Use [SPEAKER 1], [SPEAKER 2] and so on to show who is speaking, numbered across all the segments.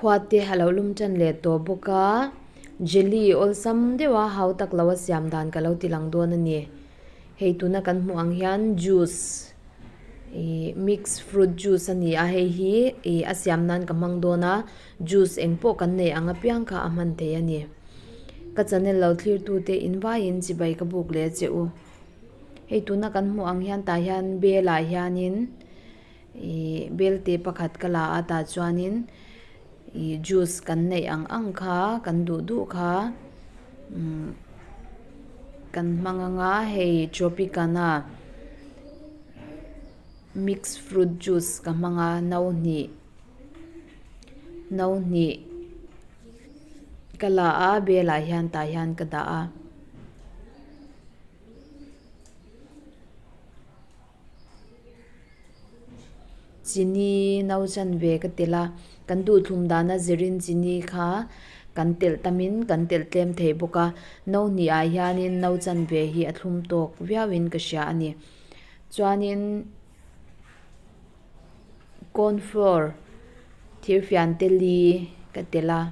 [SPEAKER 1] Khua te a lo lum tan leh tawh bawk a, jelly awlsam deuh a hau tak lo a siam dan ka lo ti lang dawn a ni. Hei tuna kan hmuh ang hian juice ihh mix fruit juice a ni a, hei hi ih a siam nan ka hmang dawn a, juice eng pawh kan neih ang apiang kha a hman thei a ni. Ka channel lo thlir tute in vaiin chibai ka buk leh che u. Hei tuna kan hmuh ang hian tah hian bel ah hianin Ihh belte pakhat ka la a tah chuanin ih juice kan neih ang ang kha kan duh duh kha umm kan hmang anga hei tropicana mix fruit juice ka hmang a no hnih no hnih ka la a belah hian tah hian ka dah a. Chini no chanve ka telh a, kan duhthlum dana zirin chini kha kan telh tamin kan telh tlem thei bawk a, no hnih ah hianin no chanve hi a thlum tawk viauin ka hria a ni. Chuanin corn flour thirfian te li ka telh a.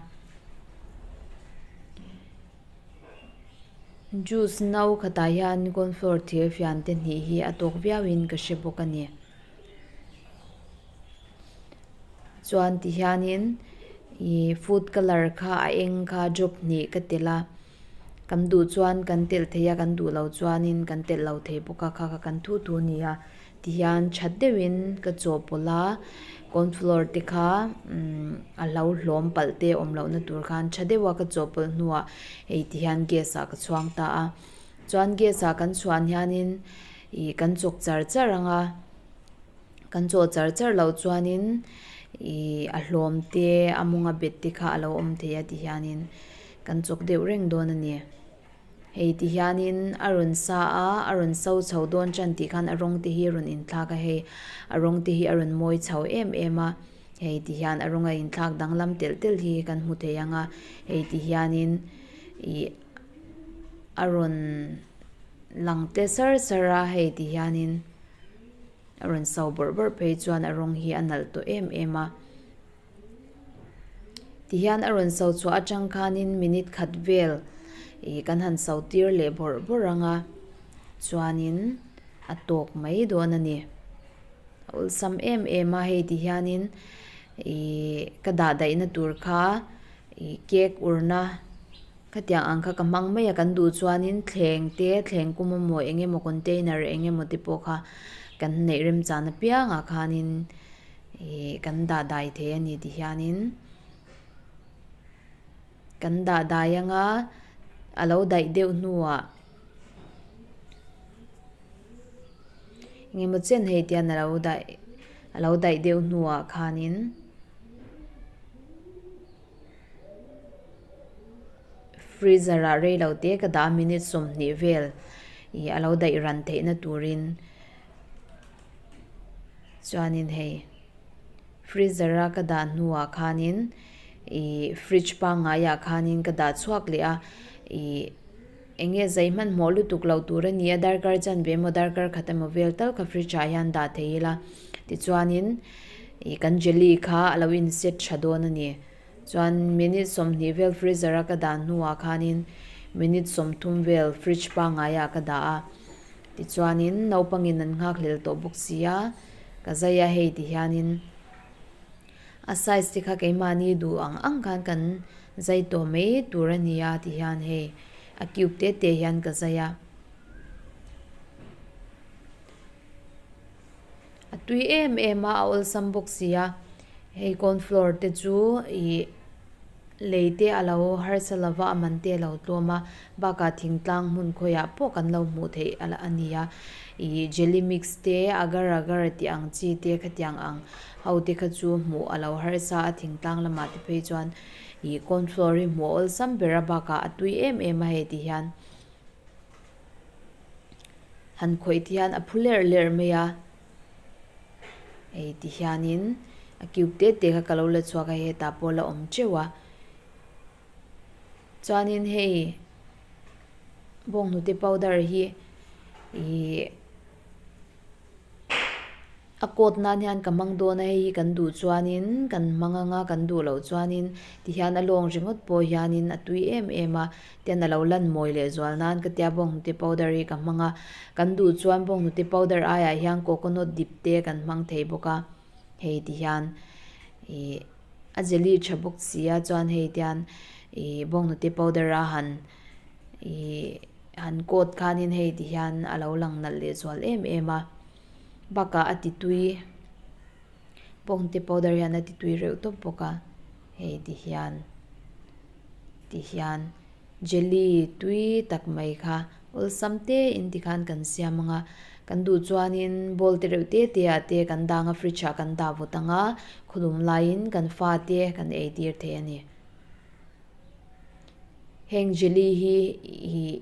[SPEAKER 1] Juice no khatah hian corn flour thir fian te hnih hi a tawk viauin ka hre bawk a ni. Chuan ti hianin ih food colour kha a eng kha drop hnih ka telh a, kan duh chuan kan telh thei a kan duh loh chuanin kan telh lo thei bawk a kha kha kan thu thu a ni a. Ti hian that deuhin ka chawhpawlh a, corn flour te kha umm a hlo hlawm palh te awm lohna tur khan tha deuha ka chawhpawlh hnuah hei ti hian gas ah ka chhuang ta a. Chuan gas ah kan chhuan hianin ih kan chawk char char ang a, kan chawh char char loh chuanin ih a hlawm te a mawnga bet te kha a lo awm thei a ti hianin kan chawk deuh reng dawn a ni. Hei ti hianin a rawn sa a, a rawn so chho dawn tan tih khan a rawng te hi a rawn inthlak a hei, a rawng te hi a rawn mawi chho em em a, hei ti hian a rawng a inthlak danglam telh telh hi kan hmu thei ang a, hei ti hianin ih a rawn lang tle sar sar a, hei ti hianin a rawn so bawrh bawrh phei chuan a rawng hi a nalh tawh em em a. Tihian a rawn so chhuah atang khanin minute khat vel ih kan han so tir leh bawrh bawrh ang a, chuanin a tawk mai dawn a ni. A awlsam em em a hei tihianin ih ka dah daihna tur kha ih cake urna khatiang ang kha ka hmang mai a, kan duh chuanin thleng te thleng kum emaw eng emaw container eng emaw te pawh kha kan neih remchan apiangah khanin. Ih kan dah dai thei a ni ti hianin kan dah dai anga a lo daih deuh hnuah engemaw chen hei tian a lo daih a lo daih deuh hnuah khanin freezer ah rei lo te ka dah a minute 20 vel ih a lo daih ran theihna turin. Chuanin hei freezer a ka dah hnuah khanin ih fridge pangngaiah khanin ka dah chhuak leh a ih eng nge zai hmanhmawh lutuk loh tur a ni a darkar chanve emaw darkar khat emaw vel tal kha fridge ah hian dah thei ila tichuanin ih kan jelly kha a lo in set tha dawn a ni chuan minute 20 vel freezer a ka dah hnuah khanin minute 30 vel fridge pangngaiah ka dah a. Tichuanin naupangin an nghakhlel tawh bawk si a, ka zai a hei ti hianin a size te kha keimahni duh ang ang khan kan zai tawh mai tur a ni a ti hian hei a cube te te hian ka zai a. A tui em em a, a awlsam bawk si a, hei corn flour te chu ih Lei te a lo harsa lova a man te a lo tlawm a, bakah thingtlang hmun khawiah pawh kan lo hmuh theih a ni a, ih jelly mix te, agar agar tih ang chi te khatiang ang ho te kha chu hmuh a lo harsa a thingtlang lamah te phei chuan ih corn flour hi hmuh a awlsam ber a bakah a tui em em a hei ti hian han khawih te hian a phu lerh lerh mai a. Hei ti hianin a cube te te kha ka lo la chhuak a hetah pawh la awm teuh a chuanin hei bawnghnute powder hi ihh. A coat nan hian ka hmang dawn a, hei hi kan duh chuanin kan hmang anga kan duh loh chuanin tihian a lawng ringawt pawh hianin a tui em em a, tian a lo lan mawi leh zual nan ka tia bawnghnute powder hi ka hmang a, kan duh chuan bawnghnute powder aiah hian coconut dip te kan hmang thei bawk a, hei tihian ih a jelly tha bawk si a chuan hei tian ih bawnghnute powder a han ih han coat khanin hei tihian a lo lang nalh leh zual em em a. Bakah a ti tui bawngte powder hian a ti tui reuh tawp bawk a hei ti hian ti hian jelly tui tak mai kha awlsam te in ti khan kan siam ang a kan duh chuanin bowl te reuh te te ah te kan dang a fridge ah kan dah vawt ang a khawlum laiin kan fa te kan ei tir thei a ni. Heng jelly hi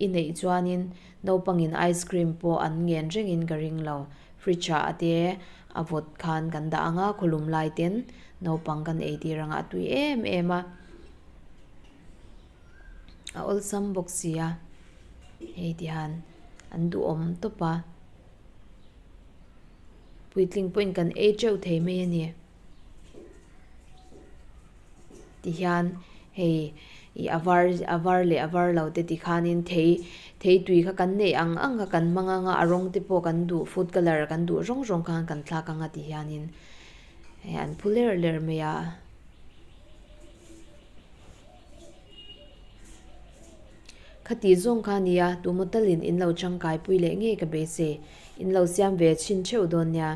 [SPEAKER 1] i neih chuanin naupangin ice cream pawh an ngen rengin ka ring lo. Fridge ah te a vawt khan kan dah ang a, khawlum lai ten naupang kan eitir ang a, a tui em em a, a awlsam bawk si a, hei tihian an duhawm tawp a, puitling pawhin kan ei teuh thei mai a ni. Tihian hei ih a var a var leh a var lo te tikhanin thei thei tui kha kan neih ang ang kha kan hmang ang a a rawng te pawh kan duh food colour kan duh rawng rawng khan kan thlak ang a tihianin hei an phu lerh lerh mai a. Khati zawng kha nia tumaw talin in lo tangkai pui leh ngei ka beisei in lo siam ve chhin theuh dawn nia.